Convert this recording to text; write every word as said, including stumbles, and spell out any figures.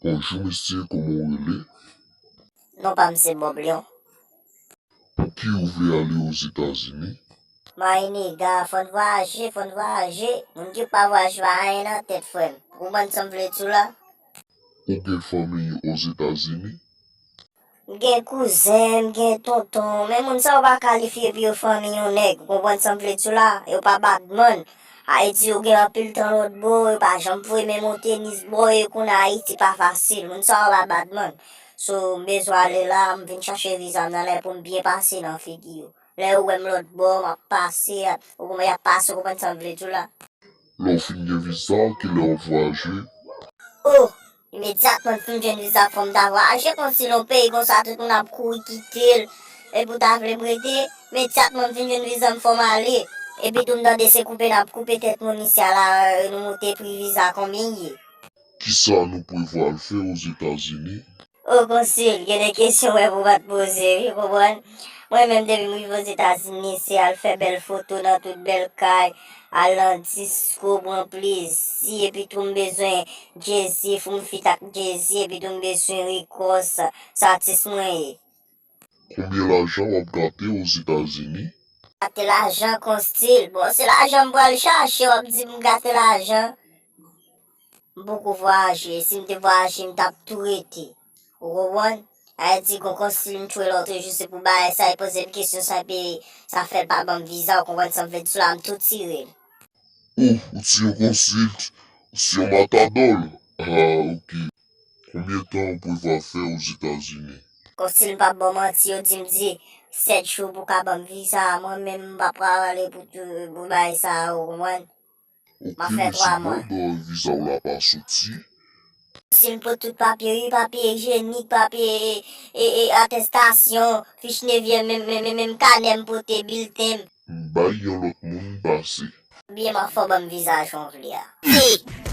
Bonjou mesye, kòman w rele? Non pa m se Bob Lion. Pouki ou vle ale Ozetazini? My nigga, fò n vwayaje, fò n vwayaje. Moun ki pa vwayaje pa anyen nan tèt, frè m. Ou konprann sa m vle di w la? Ou gen fanmi Ozetazini? M gen kouzen, m gen tonton, men moun sa yo pa kalifye pou yo fanmi yon nèg, ou konprann sa m vle di w la? Yo pa badman. Ayiti, yo gen anpil tan lòt bò, yo pa janm voye men yon tenis bò, e konnen Ayiti pa fasil. Moun sa yo pa badman. So, m bezwen ale la, m vin chache viza m nan lè pou m byen pase nan figi yo. Lè yo wè m lòt bò, m ap pase, ou konprann, y ap pase, ou konprann sa m vle di w la? Lè w fin gen viza, kilè w ap vwayaje? Oh! Imedyatman m fin jwenn viza, fò m ta vwayaje, konsi yon peyi konsa tout moun ap kouri kite l. Epi w ta vle m rete? Imedyatman m fin jwenn viza m, fò m ale. Epi tou m tande se koupe n ap koupe tèt moun isi a la, nou moute pri viza, konbyen l ye? Kisa nou prevwa al fè Ozetazini? O konsil, gen de kesyon mwen pou w pa t poze, wi, ou konprann? Mwen menm depi m rive Ozetazini, se al fè bèl foto nan tout bèl kay, al nan disko, pran plezi, epi tou m bezwen Jay-Z, fè m feat ak Jay-Z, epi tou m bezwen Rick Ross, se atis mwen ye. Konbyen lajan w ap gate Ozetazini? Gate lajan konsil, bon, se lajan m pral chache, w ap di m gate lajan. M poko vwayaje, si m te vwayaje, m t ap tou rete. Ou konprann? Sa vle di gon konsil m tchwe lòt jou, se pou bagay sa, e poze m kesyon sa, epi sa fè l pa ban m viza, ou konprann sa m vle di w la, m tou tire l. Oh, ou se yon konsil, ou se yon matadò. Ah, ok. Konbyen tan ou prevwa fè Ozetazini? Konsil m p ap ba w manti, yo di m di sèt jou pou w ka ban m viza, mwen menm m pa prale pou tou, pou bagay sa, ou konprann? M ap fè twa mwa. Bon, viza w la pa soti. Si m pote tout papye, wi, papye ijyenik, papye e, e, e, atestasyon, fich nevyèm, menm, menm, menm, menm kanè m pote, bilten m. M bay yon lòt moun pase. Byen, m ap fè w ban m viza jan w vle a.